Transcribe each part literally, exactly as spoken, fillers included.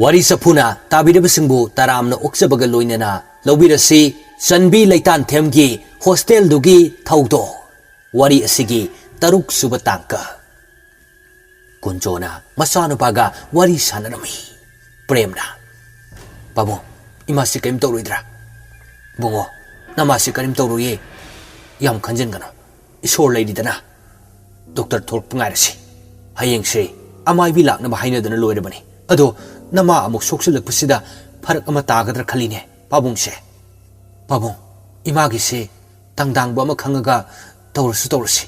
ꯋꯥꯔꯤ ꯆꯐꯨꯅ ꯇꯥꯕꯤꯔꯤꯕꯁꯤꯡꯕꯨ ꯇꯔꯥꯝꯅ ꯑꯣꯛꯆꯕꯒ ꯂꯣꯏꯅꯅ ꯂꯧꯕꯤꯔꯁꯤ ꯆꯟꯕꯤ ꯂꯩꯇꯥꯟꯊꯦꯝꯒꯤ ꯍꯣꯁꯇꯦꯜꯗꯨꯒꯤ ꯊꯧꯗꯣꯛ꯫ ꯋꯥꯔꯤ ꯑꯁꯤꯒꯤ ꯇꯔꯨꯛ ꯁꯨꯕ ꯇꯥꯡꯀꯛ꯫ ꯀꯨꯟꯖꯣꯅ ꯃꯆꯥꯅꯨꯄꯥꯒ ꯋꯥꯔꯤ ꯁꯥꯟꯅꯔꯝꯃꯤ꯫ ꯄ꯭ꯔꯦꯝꯅ, "ꯄꯥꯕꯨꯡ, ꯏꯃꯥꯁꯤ ꯀꯔꯤꯝ ꯇꯧꯔꯣꯏꯗ꯭ꯔꯥ?" "ꯕꯨꯡꯉꯣ, ꯅꯃꯥꯁꯤ ꯀꯔꯤꯝ ꯇꯧꯔꯣꯏꯌꯦ꯫ ꯌꯥꯝ ꯈꯟꯖꯤꯟꯒꯅꯨ꯫ ꯏꯁꯣꯔ ꯂꯩꯔꯤꯗꯅ꯫ ꯗꯣꯛꯇꯔ ꯊꯣꯛꯂꯛꯄ ꯉꯥꯏꯔꯁꯤ꯫ ꯍꯌꯦꯡꯁꯦ ꯑꯃꯥꯏꯕꯤ ꯂꯥꯛꯅꯕ ꯍꯥꯏꯅꯗꯅ ꯂꯣꯏꯔꯕꯅꯤ꯫ ꯑꯗꯣ ꯅꯃꯥ ꯑꯃꯨꯛ ꯁꯣꯛꯆꯤꯜꯂꯛꯄꯁꯤꯗ ꯐꯔꯛ ꯑꯃ ꯇꯥꯒꯗ꯭ꯔꯥ ꯈꯜꯂꯤꯅꯦ ꯄꯥꯕꯨꯡꯁꯦ꯫ ꯄꯥꯕꯨꯡ, ꯏꯃꯥꯒꯤꯁꯦ ꯇꯥꯡꯗꯥꯡꯕ ꯑꯃ ꯈꯪꯉꯒ ꯇꯧꯔꯁꯨ ꯇꯧꯔꯁꯤ꯫"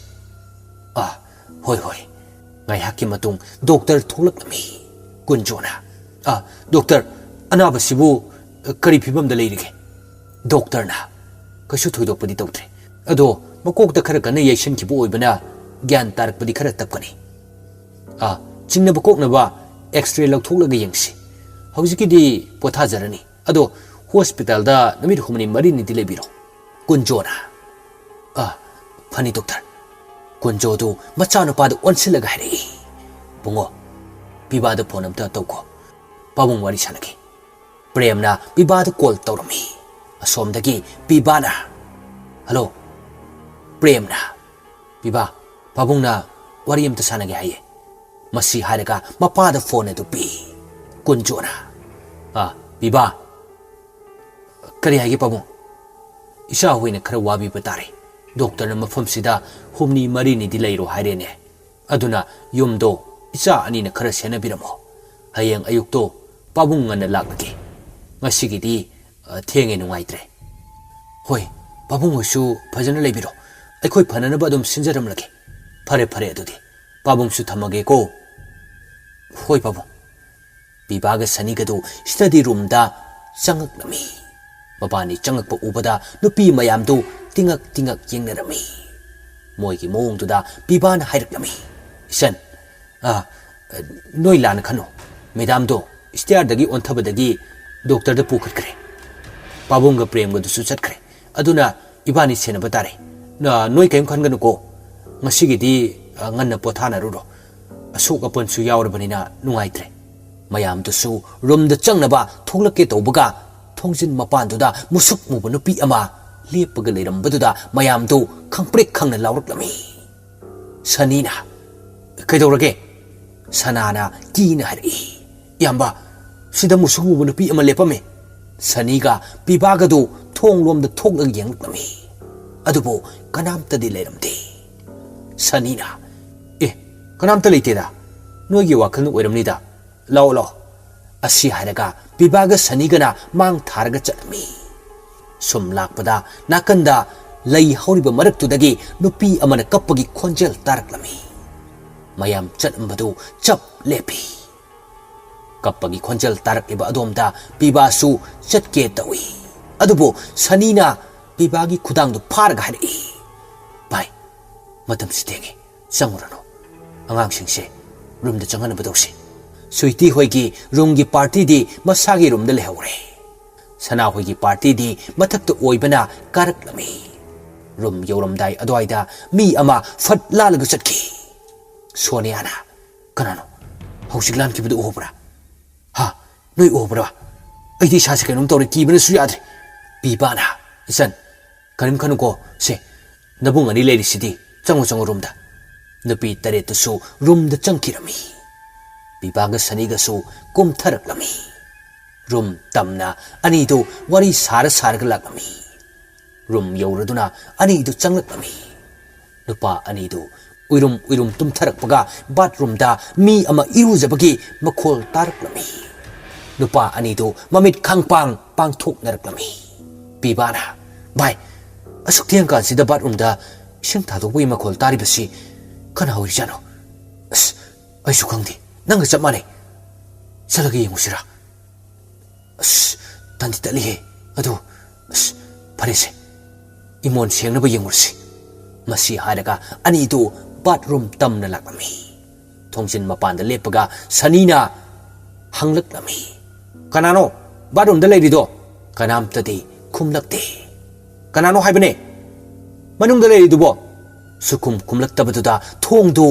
"ꯑꯥ, ꯍꯣꯏ, ꯍꯣꯏ꯫" ꯉꯥꯏꯍꯥꯛꯀꯤ ꯃꯇꯨꯡ ꯗꯣꯛꯇꯔ ꯊꯣꯛꯂꯛꯂꯝꯃꯤ꯫ ꯀꯨꯟꯖꯣꯅ, "ꯑꯥ, ꯗꯣꯛꯇꯔ, ꯑꯅꯥꯕꯁꯤꯕꯨ, ꯑ, ꯀꯔꯤ ꯐꯤꯕꯝꯗ ꯂꯩꯔꯤꯒꯦ?" ꯗꯣꯛꯇꯔꯅ, "ꯀꯩꯁꯨ ꯊꯣꯏꯗꯣꯛꯄꯗꯤ ꯇꯧꯗ꯭ꯔꯦ꯫ ꯑꯗꯣ ꯃꯀꯣꯛꯇ ꯈꯔ ꯀꯟꯅ ꯌꯩꯁꯟꯈꯤꯕ ꯑꯣꯏꯕꯅ ꯒ꯭ꯌꯥꯟ ꯇꯥꯔꯛꯄꯗꯤ ꯈꯔ ꯇꯞꯀꯅꯤ꯫ ꯑꯥ, ꯆꯤꯡꯅꯕ ꯀꯣꯛꯅꯕ X-ray ꯂꯧꯊꯣꯛꯂꯒ ꯌꯦꯡꯁꯤ꯫ ꯍꯧꯖꯤꯛꯀꯤꯗꯤ ꯄꯣꯊꯥꯖꯔꯅꯤ꯫ ꯑꯗꯣ ꯍꯣꯁꯄꯤꯇꯥꯜꯗ ꯅꯨꯃꯤꯠ ꯍꯨꯝꯅꯤ ꯃꯔꯤꯅꯤꯗꯤ ꯂꯩꯕꯤꯔꯣ꯫" ꯀꯨꯟꯖꯣꯅ, "ꯑꯥ, ꯐꯅꯤ ꯗꯣꯛꯇꯔ꯫" ꯀꯨꯟꯖꯣꯗꯨ ꯃꯆꯥꯅꯨꯄꯥꯗ ꯑꯣꯟꯁꯤꯜꯂꯒ ꯍꯥꯏꯔꯛꯏ, "ꯕꯨꯡꯉꯣ, ꯄꯤꯕꯥꯗ ꯐꯣꯟ ꯑꯝꯇ ꯇꯧꯈꯣ꯫ ꯄꯥꯕꯨꯡ ꯋꯥꯔꯤ ꯁꯥꯟꯅꯒꯦ꯫" ꯄ꯭ꯔꯦꯝꯅ ꯄꯤꯕꯥꯗ ꯀꯣꯜ ꯇꯧꯔꯝꯃꯤ꯫ ꯑꯁꯣꯝꯗꯒꯤ ꯄꯤꯕꯥꯅ, "ꯍꯜꯂꯣ, ꯄ꯭ꯔꯦꯝꯅ꯫ ꯄꯤꯕꯥ, ꯄꯥꯕꯨꯡꯅ ꯋꯥꯔꯤ ꯑꯝꯇ ꯁꯥꯟꯅꯒꯦ ꯍꯥꯏꯌꯦ꯫" ꯃꯁꯤ ꯍꯥꯏꯔꯒ ꯃꯄꯥꯗ ꯐꯣꯟ ꯑꯗꯨ ꯄꯤ꯫ ꯀꯨꯟꯖꯣꯅ, "ꯑꯥ, ꯄꯤꯕꯥ꯫" "ꯀꯔꯤ ꯍꯥꯏꯒꯦ ꯄꯥꯕꯨꯡ?" "ꯏꯆꯥ ꯍꯣꯏꯅ ꯈꯔ ꯋꯥꯕꯤꯕ ꯇꯥꯔꯦ꯫ ꯗꯣꯛꯇꯔꯅ ꯃꯐꯝꯁꯤꯗ ꯍꯨꯝꯅꯤ ꯃꯔꯤꯅꯤꯗꯤ ꯂꯩꯔꯣ ꯍꯥꯏꯔꯦꯅꯦ꯫ ꯑꯗꯨꯅ ꯌꯨꯝꯗꯣ ꯏꯆꯥ ꯑꯅꯤꯅ ꯈꯔ ꯁꯦꯟꯅꯕꯤꯔꯝꯃꯣ꯫ ꯍꯌꯦꯡ ꯑꯌꯨꯛꯇꯣ ꯄꯥꯕꯨꯡ ꯉꯟꯅ ꯂꯥꯛꯂꯒꯦ꯫ ꯉꯁꯤꯒꯤꯗꯤ, ꯑ, ꯊꯦꯡꯉꯦ, ꯅꯨꯡꯉꯥꯏꯇ꯭ꯔꯦ꯫" "ꯍꯣꯏ, ꯄꯥꯕꯨꯡ ꯍꯣꯏꯁꯨ ꯐꯖꯅ ꯂꯩꯕꯤꯔꯣ꯫ ꯑꯩꯈꯣꯏ ꯐꯅꯅꯕ ꯑꯗꯨꯝ ꯁꯤꯟꯖꯔꯝꯂꯒꯦ꯫" "ꯐꯔꯦ, ꯐꯔꯦ, ꯑꯗꯨꯗꯤ ꯄꯥꯕꯨꯡꯁꯨ ꯊꯝꯃꯒꯦꯀꯣ꯫" "ꯍꯣꯏ ꯄꯥꯕꯨꯡ꯫" ꯄꯤꯕꯥꯒ ꯁꯅꯤꯒꯗꯨ ꯁ꯭ꯇꯗꯤ ꯔꯨꯝꯗ ꯆꯪꯉꯛꯂꯝꯃꯤ꯫ ꯃꯕꯥꯅꯤ ꯆꯪꯉꯛꯄ ꯎꯕꯗ ꯅꯨꯄꯤ ꯃꯌꯥꯝꯗꯨ ꯇꯤꯉꯛ ꯇꯤꯉꯛ ꯌꯦꯡꯅꯔꯝꯃꯤ꯫ ꯃꯣꯏꯒꯤ ꯃꯑꯣꯡꯗꯨꯗ ꯄꯤꯕꯥꯅ ꯍꯥꯏꯔꯛꯂꯝꯃꯤ, "ꯏꯆꯟ, ꯑ, ꯅꯣꯏ ꯂꯥꯟꯅ ꯈꯟꯅꯨ꯫ ꯃꯦꯗꯥꯝꯗꯣ ꯁ꯭ꯇꯤꯌꯥꯔꯗꯒꯤ ꯑꯣꯟꯊꯕꯗꯒꯤ ꯗꯣꯛꯇꯔꯗ ꯄꯨꯈꯠꯈ꯭ꯔꯦ꯫ ꯄꯥꯕꯨꯡꯒ ꯄ꯭ꯔꯦꯝꯒꯗꯨꯁꯨ ꯆꯠꯈ꯭ꯔꯦ꯫ ꯑꯗꯨꯅ ꯏꯕꯥꯅꯤ ꯁꯦꯟꯅꯕ ꯇꯥꯔꯦ꯫ ꯅ-, ꯅꯣꯏ ꯀꯔꯤꯝ ꯈꯟꯒꯅꯨꯀꯣ꯫ ꯉꯁꯤꯒꯤꯗꯤ, ꯑ, ꯉꯟꯅ ꯄꯣꯊꯥꯅꯔꯨꯔꯣ꯫ ꯑꯁꯣꯛ ꯑꯄꯟꯁꯨ ꯌꯥꯎꯔꯕꯅꯤꯅ ꯅꯨꯡꯉꯥꯏꯇ꯭ꯔꯦ꯫" ꯃꯌꯥꯝꯗꯨꯁꯨ ꯔꯨꯝꯗ ꯆꯪꯅꯕ ꯊꯣꯛꯂꯛꯀꯦ ꯇꯧꯕꯒ, ꯊꯣꯡꯖꯤꯟ ꯃꯄꯥꯟꯗꯨꯗ ꯃꯨꯁꯨꯛ ꯃꯨꯕ ꯅꯨꯄꯤ ꯑꯃ ꯂꯦꯞꯄꯒ ꯂꯩꯔꯝꯕꯗꯨꯗ ꯃꯌꯥꯝꯗꯨ ꯈꯪꯄ꯭ꯔꯦꯛ ꯈꯪꯅ ꯂꯥꯎꯔꯛꯂꯝꯃꯤ꯫ ꯁꯅꯤꯅ, "ꯀꯩꯗꯧꯔꯒꯦ?" ꯁꯅꯥꯅ ꯀꯤꯅ ꯍꯥꯏꯔꯛꯏ꯫ "ꯏꯌꯥꯝꯕ, ꯁꯤꯗ ꯃꯨꯁꯨꯛ ꯃꯨꯕ ꯅꯨꯄꯤ ꯑꯃ ꯂꯦꯞꯄꯝꯃꯤ꯫" ꯁꯅꯤꯒ ꯄꯤꯕꯥꯒꯗꯨ ꯊꯣꯡ ꯂꯣꯝꯗ ꯊꯣꯛꯂꯒ ꯌꯦꯡꯂꯛꯂꯝꯃꯤ꯫ ꯑꯗꯨꯕꯨ ꯀꯅꯥꯝꯇꯗꯤ ꯂꯩꯔꯝꯗꯦ꯫ ꯁꯅꯤꯅ, "ꯑꯦ, ꯀꯅꯥꯝꯇ ꯂꯩꯇꯦꯗ, ꯅꯣꯏꯒꯤ ꯋꯥꯈꯜꯅ ꯑꯣꯏꯔꯝꯅꯤꯗ꯫ ꯂꯥꯛꯑꯣ, ꯂꯥꯛꯑꯣ꯫" ꯑꯁꯤ ꯍꯥꯏꯔꯒ ꯄꯤꯕꯥꯒ ꯁꯅꯤꯒꯅ ꯃꯥꯡ ꯊꯥꯔꯒ ꯆꯠꯂꯝꯃꯤ꯫ ꯁꯨꯝ ꯂꯥꯛꯄꯗ ꯅꯥꯀꯟꯗ ꯂꯩ ꯍꯧꯔꯤꯕ ꯃꯔꯛꯇꯨꯗꯒꯤ ꯅꯨꯄꯤ ꯑꯃꯅ ꯀꯞꯄꯒꯤ ꯈꯣꯟꯖꯦꯜ ꯇꯥꯔꯛꯂꯝꯃꯤ꯫ ꯃꯌꯥꯝ ꯆꯠꯂꯝꯕꯗꯨ ꯆꯞ ꯂꯦꯞꯄꯤ꯫ ꯀꯞꯄꯒꯤ ꯈꯣꯟꯖꯦꯜ ꯇꯥꯔꯛꯂꯤꯕ ꯑꯗꯣꯝꯗ ꯄꯤꯕꯥꯁꯨ ꯆꯠꯀꯦ ꯇꯧꯏ꯫ ꯑꯗꯨꯕꯨ ꯁꯅꯤꯅ ꯄꯤꯕꯥꯒꯤ ꯈꯨꯗꯥꯡꯗꯨ ꯐꯥꯔꯒ ꯍꯥꯏꯔꯛꯏ, "ꯚꯥꯏ, ꯃꯇꯝꯁꯤ ꯊꯦꯡꯉꯦ, ꯆꯪꯉꯨꯔꯅꯨ꯫ ꯑꯉꯥꯡꯁꯤꯡꯁꯦ ꯔꯨꯝꯗ ꯆꯪꯍꯟꯅꯕ ꯇꯧꯁꯤ꯫ ꯁ꯭ꯋꯤꯇꯤ ꯍꯣꯏꯒꯤ ꯔꯨꯝꯒꯤ ꯄꯥꯔꯇꯤꯗꯤ ꯃꯁꯥꯒꯤ ꯔꯨꯝꯗ ꯂꯩꯍꯧꯔꯦ꯫" ꯁꯅꯥ ꯍꯣꯏꯒꯤ ꯄꯥꯔꯇꯤꯗꯤ ꯃꯊꯛꯇ ꯑꯣꯏꯕꯅ ꯀꯥꯔꯛꯂꯝꯃꯤ꯫ ꯔꯨꯝ ꯌꯧꯔꯝꯗꯥꯏ ꯑꯗꯨꯋꯥꯏꯗ ꯃꯤ ꯑꯃ ꯐꯠ ꯂꯥꯜꯂꯒ ꯆꯠꯈꯤ꯫ ꯁꯣꯅꯤꯌꯥꯅ, "ꯀꯅꯥꯅꯣ? ꯍꯧꯖꯤꯛ ꯂꯥꯟꯈꯤꯕꯗꯨ ꯎꯍꯧꯕ꯭ꯔꯥ?" "ꯍꯥ? ꯅꯣꯏ ꯎꯍꯧꯕ꯭ꯔꯥ? ꯑꯩꯗꯤ ꯏꯁꯥꯁꯦ ꯀꯩꯅꯣꯝ ꯇꯧꯔꯦ, ꯀꯤꯕꯅꯁꯨ ꯌꯥꯗ꯭ꯔꯦ꯫" ꯄꯤꯕꯥꯅ, "ꯏꯆꯟ, ꯀꯔꯤꯝ ꯈꯟꯅꯨꯀꯣ꯫ ꯁꯦ, ꯅꯕꯨꯡ ꯑꯅꯤ ꯂꯩꯔꯤꯁꯤꯗꯤ꯫ ꯆꯪꯉꯨ, ꯆꯪꯉꯨ ꯔꯨꯝꯗ꯫" ꯅꯨꯄꯤ ꯇꯔꯦꯠꯇꯨꯁꯨ ꯔꯨꯝꯗ ꯆꯪꯈꯤꯔꯝꯃꯤ꯫ ꯄꯤꯕꯥꯒ ꯁꯅꯤꯒꯁꯨ ꯀꯨꯝꯊꯔꯛꯂꯝꯃꯤ꯫ ꯔꯨꯝ ꯇꯝꯅ ꯑꯅꯤꯗꯨ ꯋꯥꯔꯤ ꯁꯥꯔ ꯁꯥꯔꯒ ꯂꯥꯛꯂꯝꯃꯤ꯫ ꯔꯨꯝ ꯌꯧꯔꯗꯨꯅ ꯑꯅꯤꯗꯨ ꯆꯪꯂꯛꯂꯝꯃꯤ꯫ ꯅꯨꯄꯥ ꯑꯅꯤꯗꯨ ꯎꯏꯔꯨꯝ ꯎꯏꯔꯨꯝ ꯇꯨꯝꯊꯔꯛꯄꯒ ꯕꯥꯠꯔꯨꯝꯗ ꯃꯤ ꯑꯃ ꯏꯔꯨꯖꯕꯒꯤ ꯃꯈꯣꯜ ꯇꯥꯔꯛꯂꯝꯃꯤ꯫ ꯅꯨꯄꯥ ꯑꯅꯤꯗꯨ ꯃꯃꯤꯠ ꯈꯥꯡꯄꯥꯡ ꯄꯥꯡꯊꯣꯛꯅꯔꯛꯂꯝꯃꯤ꯫ ꯄꯤꯕꯥꯅ, "ꯚꯥꯏ, ꯑꯁꯨꯛ ꯊꯦꯡꯀꯥꯟꯁꯤꯗ ꯕꯥꯠꯔꯨꯝꯗ ꯏꯁꯤꯡ ꯊꯥꯗꯣꯛꯄꯒꯤ ꯃꯈꯣꯜ ꯇꯥꯔꯤꯕꯁꯤ ꯀꯅꯥ ꯑꯣꯏꯔꯤꯖꯥꯠꯅꯣ? ꯑꯁ, ꯑꯩꯁꯨ ꯈꯪꯗꯦ, ꯅꯪꯒ ꯆꯞ ꯃꯥꯟꯅꯩ꯫ ꯆꯠꯂꯒ ꯌꯦꯡꯉꯨꯁꯤꯔꯥ? ꯑꯁ, ꯇꯟꯗꯤ ꯇꯠꯂꯤꯍꯦ꯫ ꯑꯗꯨ, ꯑꯁ, ꯐꯔꯦꯁꯦ, ꯏꯃꯣꯟ ꯁꯦꯡꯅꯕ ꯌꯦꯡꯉꯨꯔꯁꯤ꯫" ꯃꯁꯤ ꯍꯥꯏꯔꯒ ꯑꯅꯤꯗꯨ ꯕꯥꯠꯔꯨꯝ ꯇꯝꯅ ꯂꯥꯛꯂꯝꯃꯤ꯫ ꯊꯣꯡꯖꯤꯟ ꯃꯄꯥꯟꯗ ꯂꯦꯞꯄꯒ ꯁꯅꯤꯅ ꯍꯪꯂꯛꯂꯝꯃꯤ, "ꯀꯅꯥꯅꯣ ꯕꯥꯠꯔꯨꯝꯗ ꯂꯩꯔꯤꯗꯣ?" ꯀꯅꯥꯝꯇꯗꯤ ꯈꯨꯝꯂꯛꯇꯦ꯫ "ꯀꯅꯥꯅꯣ ꯍꯥꯏꯕꯅꯦ ꯃꯅꯨꯡꯗ ꯂꯩꯔꯤꯗꯨꯕꯣ?" ꯁꯨꯈꯨꯝ ꯈꯨꯝꯂꯛꯇꯕꯗꯨꯗ ꯊꯣꯡꯗꯨ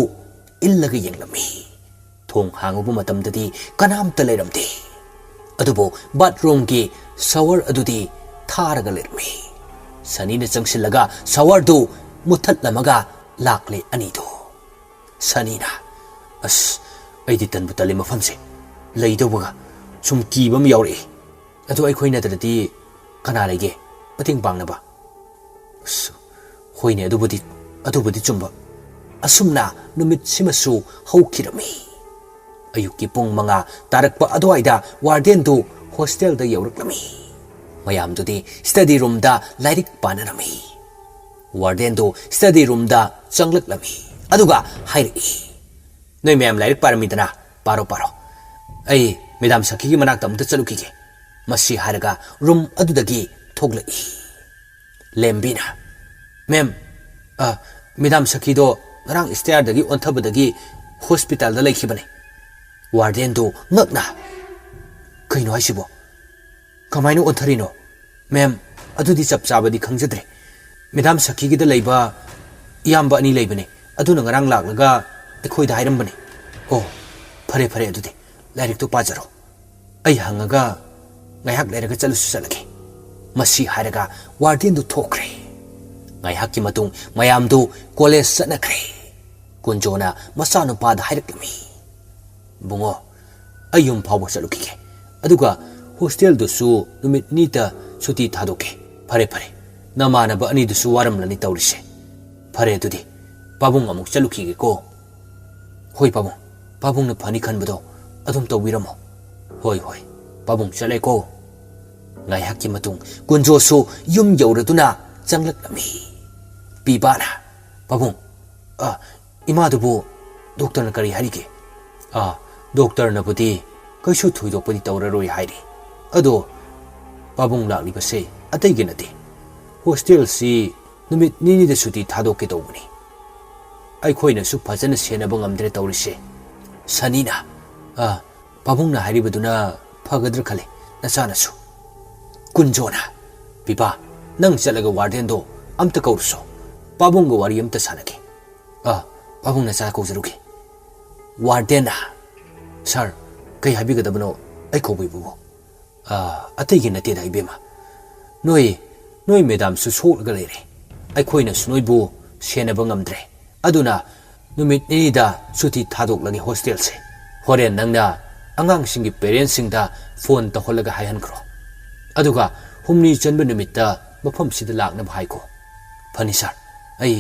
ꯏꯜꯂꯒ ꯌꯦꯡꯂꯝꯃꯤ꯫ ꯊꯣꯡ ꯍꯥꯡꯉꯨꯕ ꯃꯇꯝꯗꯗꯤ ꯀꯅꯥꯝꯇ ꯂꯩꯔꯝꯗꯦ꯫ ꯑꯗꯨꯕꯨ ꯕꯥꯠꯔꯨꯝꯒꯤ ꯁꯥꯋꯔ ꯑꯗꯨꯗꯤ ꯊꯥꯔꯒ ꯂꯩꯔꯝꯃꯤ꯫ ꯁꯅꯤꯅ ꯆꯪꯁꯤꯜꯂꯒ ꯁꯥꯋꯔꯗꯨ ꯃꯨꯊꯠꯂꯝꯃꯒ ꯂꯥꯛꯂꯦ ꯑꯅꯤꯗꯨ꯫ ꯁꯅꯤꯅ, "ꯑꯁ, ꯑꯩꯗꯤ ꯇꯟꯕꯨ ꯇꯜꯂꯤ ꯃꯐꯝꯁꯦ꯫ ꯂꯩꯗꯧꯕꯒ ꯁꯨꯝ ꯀꯤꯕ ꯑꯃ ꯌꯥꯎꯔꯛꯏ꯫ ꯑꯗꯨ ꯑꯩꯈꯣꯏ ꯅꯠꯇ꯭ꯔꯗꯤ ꯀꯅꯥ ꯂꯩꯒꯦ ꯃꯇꯦꯡ ꯄꯥꯡꯅꯕ?" ꯑꯁ, ꯍꯣꯏꯅꯦ, ꯑꯗꯨꯕꯨꯗꯤ, ꯑꯗꯨꯕꯨꯗꯤ ꯆꯨꯝꯕ꯫ ꯑꯁꯨꯝꯅ ꯅꯨꯃꯤꯠꯁꯤꯃꯁꯨ ꯍꯧꯈꯤꯔꯝꯃꯤ꯫ ꯑꯌꯨꯛꯀꯤ ꯄꯨꯡ ꯃꯉꯥ ꯇꯥꯔꯛꯄ ꯑꯗꯨꯋꯥꯏꯗ ꯋꯥꯔꯗꯦꯟꯗꯨ ꯍꯣꯁꯇꯦꯜꯗ ꯌꯧꯔꯛꯂꯝꯃꯤ꯫ ꯃꯌꯥꯝꯗꯨꯗꯤ ꯁ꯭ꯇꯗꯤ ꯔꯨꯝꯗ ꯂꯥꯏꯔꯤꯛ ꯄꯥꯅꯔꯝꯃꯤ꯫ ꯋꯥꯔꯗꯦꯟꯗꯨ ꯁ꯭ꯇꯗꯤ ꯔꯨꯝꯗ ꯆꯪꯂꯛꯂꯝꯃꯤ꯫ ꯑꯗꯨꯒ ꯍꯥꯏꯔꯛꯏ, "ꯅꯣꯏ ꯃꯌꯥꯝ ꯂꯥꯏꯔꯤꯛ ꯄꯥꯔꯝꯃꯤꯗꯅ, ꯄꯥꯔꯣ, ꯄꯥꯔꯣ꯫ ꯑꯩ ꯃꯦꯗꯥꯝ ꯁꯈꯤꯒꯤ ꯃꯅꯥꯛꯇ ꯑꯃꯨꯛꯇ ꯆꯠꯂꯨꯈꯤꯒꯦ꯫" ꯃꯁꯤ ꯍꯥꯏꯔꯒ ꯔꯨꯝ ꯑꯗꯨꯗꯒꯤ ꯊꯣꯛꯂꯛꯏ꯫ ꯂꯦꯝꯕꯤꯅ, "ꯃꯦꯝ, ꯑ, ꯃꯦꯗꯥꯝ ꯁꯈꯤꯗꯣ ꯉꯔꯥꯡ ꯁ꯭ꯇꯦꯌꯔꯗꯒꯤ ꯑꯣꯟꯊꯕꯗꯒꯤ ꯍꯣꯁꯄꯤꯇꯥꯜꯗ ꯂꯩꯈꯤꯕꯅꯦ꯫" ꯋꯥꯔꯗꯦꯟꯗꯨ ꯉꯛꯅ, "ꯀꯩꯅꯣ ꯍꯥꯏꯁꯤꯕꯣ? ꯀꯃꯥꯏꯅ ꯑꯣꯟꯊꯔꯤꯅꯣ?" "ꯃꯦꯝ, ꯑꯗꯨꯗꯤ ꯆꯞ ꯆꯥꯕꯗꯤ ꯈꯪꯖꯗ꯭ꯔꯦ꯫ ꯃꯦꯗꯥꯝ ꯁꯈꯤꯒꯤꯗ ꯂꯩꯕ ꯏꯌꯥꯝꯕ ꯑꯅꯤ ꯂꯩꯕꯅꯦ, ꯑꯗꯨꯅ ꯉꯔꯥꯡ ꯂꯥꯛꯂꯒ ꯑꯩꯈꯣꯏꯗ ꯍꯥꯏꯔꯝꯕꯅꯦ꯫" "ꯑꯣ, ꯐꯔꯦ, ꯐꯔꯦ, ꯑꯗꯨꯗꯤ ꯂꯥꯏꯔꯤꯛꯇꯣ ꯄꯥꯖꯔꯣ꯫ ꯑꯩ ꯍꯪꯉꯒ ꯉꯥꯏꯍꯥꯛ ꯂꯩꯔꯒ ꯆꯠꯂꯁꯨ ꯆꯠꯂꯒꯦ꯫" ꯃꯁꯤ ꯍꯥꯏꯔꯒ ꯋꯥꯔꯗꯦꯟꯗꯨ ꯊꯣꯛꯈ꯭ꯔꯦ꯫ ꯉꯥꯏꯍꯥꯛꯀꯤ ꯃꯇꯨꯡ ꯃꯌꯥꯝꯗꯨ ꯀꯣꯂꯦꯖ ꯆꯠꯅꯈ꯭ꯔꯦ꯫ ꯀꯨꯟꯖꯣꯅ ꯃꯆꯥꯅꯨꯄꯥꯗ ꯍꯥꯏꯔꯛꯂꯝꯃꯤ, "ꯕꯨꯡꯉꯣ, ꯑꯩ ꯌꯨꯝ ꯐꯥꯎꯕ ꯆꯠꯂꯨꯈꯤꯒꯦ꯫ ꯑꯗꯨꯒ ꯍꯣꯁꯇꯦꯜꯗꯨꯁꯨ ꯅꯨꯃꯤꯠ ꯅꯤꯅꯤꯇ ꯁꯨꯇꯤ ꯊꯥꯗꯣꯛꯀꯦ꯫" "ꯐꯔꯦ, ꯐꯔꯦ꯫ ꯅꯃꯥꯟꯅꯕ ꯑꯅꯤꯗꯨꯁꯨ ꯋꯥꯔꯝꯂꯅꯤ ꯇꯧꯔꯤꯁꯦ꯫" "ꯐꯔꯦ, ꯑꯗꯨꯗꯤ ꯄꯥꯕꯨꯡ ꯑꯃꯨꯛ ꯆꯠꯂꯨꯈꯤꯒꯦꯀꯣ꯫" "ꯍꯣꯏ ꯄꯥꯕꯨꯡ, ꯄꯥꯕꯨꯡꯅ ꯐꯅꯤ ꯈꯟꯕꯗꯣ ꯑꯗꯨꯝ ꯇꯧꯕꯤꯔꯝꯃꯣ꯫" "ꯍꯣꯏ, ꯍꯣꯏ, ꯄꯥꯕꯨꯡ ꯆꯠꯂꯦꯀꯣ꯫" ꯉꯥꯏꯍꯥꯛꯀꯤ ꯃꯇꯨꯡ ꯀꯨꯟꯖꯣꯁꯨ ꯌꯨꯝ ꯌꯧꯔꯗꯨꯅ ꯆꯪꯂꯛꯂꯝꯃꯤ꯫ ꯄꯤꯕꯥꯅ, "ꯄꯥꯕꯨꯡ, ꯑ, ꯏꯃꯥꯗꯨꯕꯨ ꯗꯣꯛꯇꯔꯅ ꯀꯔꯤ ꯍꯥꯏꯔꯤꯒꯦ?" "ꯑ, ꯗꯣꯛꯇꯔꯅꯕꯨꯗꯤ ꯀꯩꯁꯨ ꯊꯣꯏꯗꯣꯛꯄꯗꯤ ꯇꯧꯔꯔꯣꯏ ꯍꯥꯏꯔꯤ꯫ ꯑꯗꯣ ꯄꯥꯕꯨꯡ ꯂꯥꯛꯂꯤꯕꯁꯦ ꯑꯇꯩꯒꯤ ꯅꯠꯇꯦ꯫ ꯍꯣꯁꯇꯦꯜꯁꯤ ꯅꯨꯃꯤꯠ ꯅꯤꯅꯤꯗ ꯁꯨꯇꯤ ꯊꯥꯗꯣꯛꯀꯦ ꯇꯧꯕꯅꯤ꯫ ꯑꯩꯈꯣꯏꯅꯁꯨ ꯐꯖꯅ ꯁꯦꯟꯅꯕ ꯉꯝꯗ꯭ꯔꯦ ꯇꯧꯔꯤꯁꯦ꯫" ꯁꯅꯤꯅ, "ꯑ, ꯄꯥꯕꯨꯡꯅ ꯍꯥꯏꯔꯤꯕꯗꯨꯅ ꯐꯒꯗ꯭ꯔꯥ ꯈꯜꯂꯤ, ꯅꯆꯥꯅꯁꯨ꯫" ꯀꯨꯟꯖꯣꯅ, "ꯄꯤꯕꯥ, ꯅꯪ ꯆꯠꯂꯒ ꯋꯥꯔꯗꯦꯟꯗꯣ ꯑꯝꯇ ꯀꯧꯔꯨꯁꯣ꯫ ꯄꯥꯕꯨꯡꯒ ꯋꯥꯔꯤ ꯑꯝꯇ ꯁꯥꯟꯅꯒꯦ꯫" "ꯑ, ꯄꯥꯕꯨꯡ, ꯅꯆꯥ ꯀꯧꯖꯔꯨꯒꯦ꯫" ꯋꯥꯔꯗꯦꯟꯅ, "ꯁꯥꯔ, ꯀꯩ ꯍꯥꯏꯕꯤꯒꯗꯕꯅꯣ ꯑꯩ ꯀꯧꯕꯤꯕꯕꯨ?" "ꯑꯥ, ꯑꯇꯩꯒꯤ ꯅꯠꯇꯦꯗ ꯏꯕꯦꯝꯃ, ꯅꯣꯏ, ꯅꯣꯏ ꯃꯦꯗꯥꯝꯁꯨ ꯁꯣꯛꯂꯒ ꯂꯩꯔꯦ꯫ ꯑꯩꯈꯣꯏꯅꯁꯨ ꯅꯣꯏꯕꯨ ꯁꯦꯟꯅꯕ ꯉꯝꯗ꯭ꯔꯦ꯫ ꯑꯗꯨꯅ ꯅꯨꯃꯤꯠ ꯅꯤꯅꯤꯗ ꯁꯨꯇꯤ ꯊꯥꯗꯣꯛꯂꯒꯦ ꯍꯣꯁꯇꯦꯜꯁꯦ꯫ ꯍꯣꯔꯦꯟ ꯅꯪꯅ ꯑꯉꯥꯡꯁꯤꯡꯒꯤ ꯄꯦꯔꯦꯟꯁꯁꯤꯡꯗ ꯐꯣꯟ ꯇꯧꯍꯜꯂꯒ ꯍꯥꯏꯍꯟꯈ꯭ꯔꯣ꯫ ꯑꯗꯨꯒ ꯍꯨꯝꯅꯤ ꯆꯟꯕ ꯅꯨꯃꯤꯠꯇ ꯃꯐꯝꯁꯤꯗ ꯂꯥꯛꯅꯕ ꯍꯥꯏꯈꯣ꯫" "ꯐꯅꯤ ꯁꯥꯔ, ꯑꯩ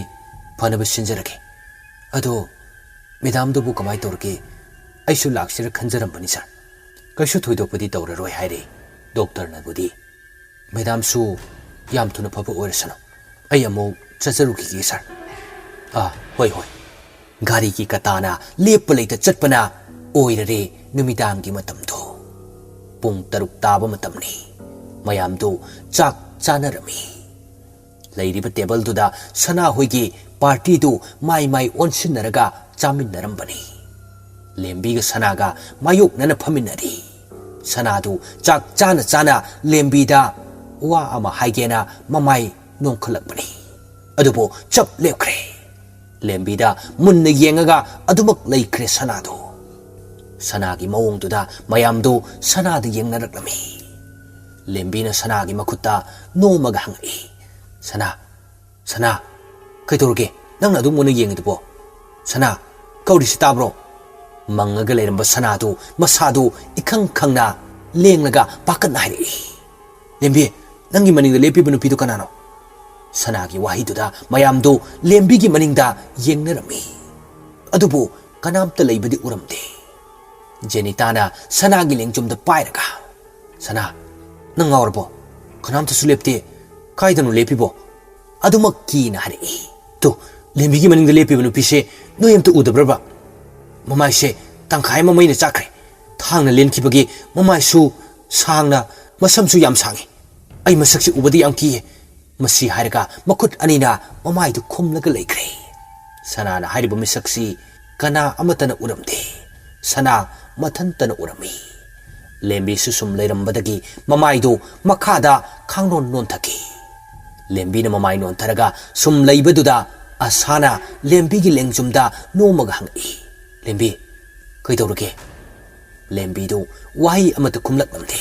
ꯐꯅꯕ ꯁꯤꯟꯖꯔꯒꯦ꯫ ꯑꯗꯣ ꯃꯦꯗꯥꯝꯗꯨꯕꯨ ꯀꯃꯥꯏ ꯇꯧꯔꯒꯦ? ꯑꯩꯁꯨ ꯂꯥꯛꯁꯤꯔ ꯈꯟꯖꯔꯝꯕꯅꯤ ꯁꯥꯔ꯫" "ꯀꯩꯁꯨ ꯊꯣꯏꯗꯣꯛꯄꯗꯤ ꯇꯧꯔꯔꯣꯏ ꯍꯥꯏꯔꯦ ꯗꯣꯛꯇꯔꯅꯕꯨꯗꯤ꯫ ꯃꯦꯗꯥꯝꯁꯨ ꯌꯥꯝ ꯊꯨꯅ ꯐꯕ ꯑꯣꯏꯔꯁꯅꯨ꯫ ꯑꯩ ꯑꯃꯨꯛ ꯆꯠꯆꯔꯨꯈꯤꯒꯦ ꯁꯥꯔ꯫" "ꯑꯥ, ꯍꯣꯏ, ꯍꯣꯏ꯫" ꯒꯥꯔꯤꯒꯤ ꯀꯇꯥꯅ ꯂꯦꯞꯄ ꯂꯩꯇ ꯆꯠꯄꯅ ꯑꯣꯏꯔꯔꯦ ꯅꯨꯃꯤꯗꯥꯡꯒꯤ ꯃꯇꯝꯗꯣ꯫ ꯄꯨꯡ ꯇꯔꯨꯛ ꯇꯥꯕ ꯃꯇꯝꯅꯤ꯫ ꯃꯌꯥꯝꯗꯨ ꯆꯥꯛ ꯆꯥꯅꯔꯝꯃꯤ꯫ ꯂꯩꯔꯤꯕ ꯇꯦꯕꯜꯗꯨꯗ ꯁꯅꯥꯍꯣꯏꯒꯤ ꯄꯥꯔꯇꯤꯗꯨ ꯃꯥꯏ ꯃꯥꯏ ꯑꯣꯟꯁꯤꯟꯅꯔꯒ ꯆꯥꯃꯤꯟꯅꯔꯝꯕꯅꯤ꯫ ꯂꯦꯝꯕꯤꯒ ꯁꯅꯥꯒ ꯃꯥꯌꯣꯛꯅꯅ ꯐꯝꯃꯤꯟꯅꯔꯤ꯫ ꯁꯅꯥꯗꯨ ꯆꯥꯛ ꯆꯥꯅ ꯆꯥꯅ ꯂꯦꯝꯕꯤꯗ ꯋꯥ ꯑꯃ ꯍꯥꯏꯒꯦꯅ ꯃꯃꯥꯏ ꯅꯣꯡꯈꯠꯂꯛꯄꯅꯤ꯫ ꯑꯗꯨꯕꯨ ꯆꯞ ꯂꯦꯞꯈ꯭ꯔꯦ꯫ ꯂꯦꯝꯕꯤꯗ ꯃꯨꯟꯅ ꯌꯦꯡꯉꯒ ꯑꯗꯨꯃꯛ ꯂꯩꯈ꯭ꯔꯦ ꯁꯅꯥꯗꯨ꯫ ꯁꯅꯥꯒꯤ ꯃꯑꯣꯡꯗꯨꯗ ꯃꯌꯥꯝꯗꯨ ꯁꯅꯥꯗ ꯌꯦꯡꯅꯔꯛꯂꯝꯃꯤ꯫ ꯂꯦꯝꯕꯤꯅ ꯁꯅꯥꯒꯤ ꯃꯈꯨꯠꯇ ꯅꯣꯝꯃꯒ ꯍꯪꯉꯛꯏ, "ꯁꯅꯥ, ꯁꯅꯥ, ꯀꯩꯗꯧꯔꯒꯦ? ꯅꯪꯅ ꯑꯗꯨꯝ ꯃꯨꯟꯅ ꯌꯦꯡꯉꯤꯗꯨꯕꯣ? ꯁꯅꯥ, ꯀꯧꯔꯤꯁꯤ ꯇꯥꯕ꯭ꯔꯣ?" ꯃꯪꯉꯒ ꯂꯩꯔꯝꯕ ꯁꯅꯥꯗꯨ ꯃꯁꯥꯗꯨ ꯏꯈꯪ ꯈꯪꯅ ꯂꯦꯡꯂꯒ ꯄꯥꯈꯠꯅ ꯍꯥꯏꯔꯛꯏ, "ꯂꯦꯝꯕꯤ, ꯅꯪꯒꯤ ꯃꯅꯤꯡꯗ ꯂꯦꯞꯄꯤꯕ ꯅꯨꯄꯤꯗꯨ ꯀꯅꯥꯅꯣ?" ꯁꯅꯥꯒꯤ ꯋꯥꯍꯩꯗꯨꯗ ꯃꯌꯥꯝꯗꯨ ꯂꯦꯝꯕꯤꯒꯤ ꯃꯅꯤꯡꯗ ꯌꯦꯡꯅꯔꯝꯃꯤ꯫ ꯑꯗꯨꯕꯨ ꯀꯅꯥꯝꯇ ꯂꯩꯕꯗꯤ ꯎꯔꯝꯗꯦ꯫ ꯖꯦꯅꯤꯇꯥꯅ ꯁꯅꯥꯒꯤ ꯂꯦꯡꯖꯨꯝꯗ ꯄꯥꯏꯔꯒ, "ꯁꯅꯥ, ꯅꯪ ꯉꯥꯎꯔꯕꯣ? ꯀꯅꯥꯝꯇꯁꯨ ꯂꯦꯞꯇꯦ꯫ ꯀꯥꯏꯗꯅꯣ ꯂꯦꯞꯄꯤꯕꯣ?" ꯑꯗꯨꯃꯛ ꯀꯤꯅ ꯍꯥꯏꯔꯛꯏ꯫ "ꯇꯨ, ꯂꯦꯝꯕꯤꯒꯤ ꯃꯅꯤꯡꯗ ꯂꯦꯞꯄꯤꯕ ꯅꯨꯄꯤꯁꯦ ꯅꯣꯏ ꯑꯝꯇ ꯎꯗꯕ꯭ꯔꯕ? ꯃꯃꯥꯏꯁꯦ ꯇꯪꯈꯥꯏ ꯑꯃ ꯃꯩꯅ ꯆꯥꯛꯈ꯭ꯔꯦ꯫ ꯊꯥꯡꯅ ꯂꯦꯟꯈꯤꯕꯒꯤ ꯃꯃꯥꯏꯁꯨ ꯁꯥꯡꯅ, ꯃꯁꯝꯁꯨ ꯌꯥꯝ ꯁꯥꯡꯉꯤ꯫ ꯑꯩ ꯃꯁꯛꯁꯤ ꯎꯕꯗ ꯌꯥꯝ ꯀꯤꯌꯦ꯫" ꯃꯁꯤ ꯍꯥꯏꯔꯒ ꯃꯈꯨꯠ ꯑꯅꯤꯅ ꯃꯃꯥꯏꯗꯨ ꯈꯨꯝꯂꯒ ꯂꯩꯈ꯭ꯔꯦ꯫ ꯁꯅꯥꯅ ꯍꯥꯏꯔꯤꯕ ꯃꯤꯁꯛꯁꯤ ꯀꯅꯥ ꯑꯃꯠꯇꯅ ꯎꯔꯝꯗꯦ꯫ ꯁꯅꯥ ꯃꯊꯟꯇꯅ ꯎꯔꯝꯃꯤ꯫ ꯂꯦꯝꯕꯤꯁꯨ ꯁꯨꯝ ꯂꯩꯔꯝꯕꯗꯒꯤ ꯃꯃꯥꯏꯗꯨ ꯃꯈꯥꯗ ꯈꯥꯡꯅꯣꯟ ꯅꯣꯟꯊꯈꯤ꯫ ꯂꯦꯝꯕꯤꯅ ꯃꯃꯥꯏ ꯅꯣꯟꯊꯔꯒ ꯁꯨꯝ ꯂꯩꯕꯗꯨꯗ ꯑꯁꯥꯅ ꯂꯦꯝꯕꯤꯒꯤ ꯂꯦꯡꯖꯨꯝꯗ ꯅꯣꯝꯃꯒ ꯍꯪꯉꯛꯏ, "ꯂꯦꯝꯕꯤ, ꯀꯩꯗꯧꯔꯒꯦ?" ꯂꯦꯝꯕꯤꯗꯨ ꯋꯥꯍꯩ ꯑꯃꯠꯇ ꯈꯨꯝꯂꯛꯂꯝꯗꯦ꯫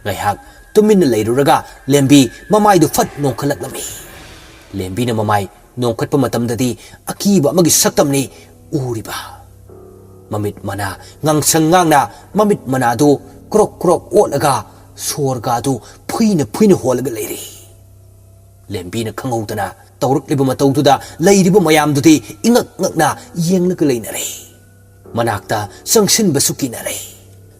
ꯉꯥꯏꯍꯥꯛ ꯇꯨꯃꯤꯟꯅ ꯂꯩꯔꯨꯔꯒ ꯂꯦꯝꯕꯤ ꯃꯃꯥꯏꯗꯨ ꯐꯠ ꯅꯣꯡꯈꯠꯂꯛꯂꯝꯃꯤ꯫ ꯂꯦꯝꯕꯤꯅ ꯃꯃꯥꯏ ꯅꯣꯡꯈꯠꯄ ꯃꯇꯝꯗꯗꯤ ꯑꯀꯤꯕ ꯑꯃꯒꯤ ꯁꯛꯇꯝꯅꯤ ꯎꯔꯤꯕ꯫ ꯃꯃꯤꯠ ꯃꯅꯥ ꯉꯥꯡꯁꯪ ꯉꯥꯡꯅ ꯃꯃꯤꯠ ꯃꯅꯥꯗꯨ ꯀ꯭ꯔꯣꯛ ꯀ꯭ꯔꯣꯛ ꯑꯣꯠꯂꯒ ꯁꯣꯔꯒꯥꯗꯨ ꯐꯨꯏꯅ ꯐꯨꯏꯅ ꯍꯣꯜꯂꯒ ꯂꯩꯔꯤ꯫ ꯂꯦꯝꯕꯤꯅ ꯈꯪꯍꯧꯗꯅ ꯇꯧꯔꯛꯂꯤꯕ ꯃꯇꯧꯗꯨꯗ ꯂꯩꯔꯤꯕ ꯃꯌꯥꯝꯗꯨꯗꯤ ꯏꯉꯛ ꯉꯛꯅ ꯌꯦꯡꯂꯒ ꯂꯩꯅꯔꯦ꯫ ꯃꯅꯥꯛꯇ ꯆꯪꯁꯤꯟꯕꯁꯨ ꯀꯤꯅꯔꯦ꯫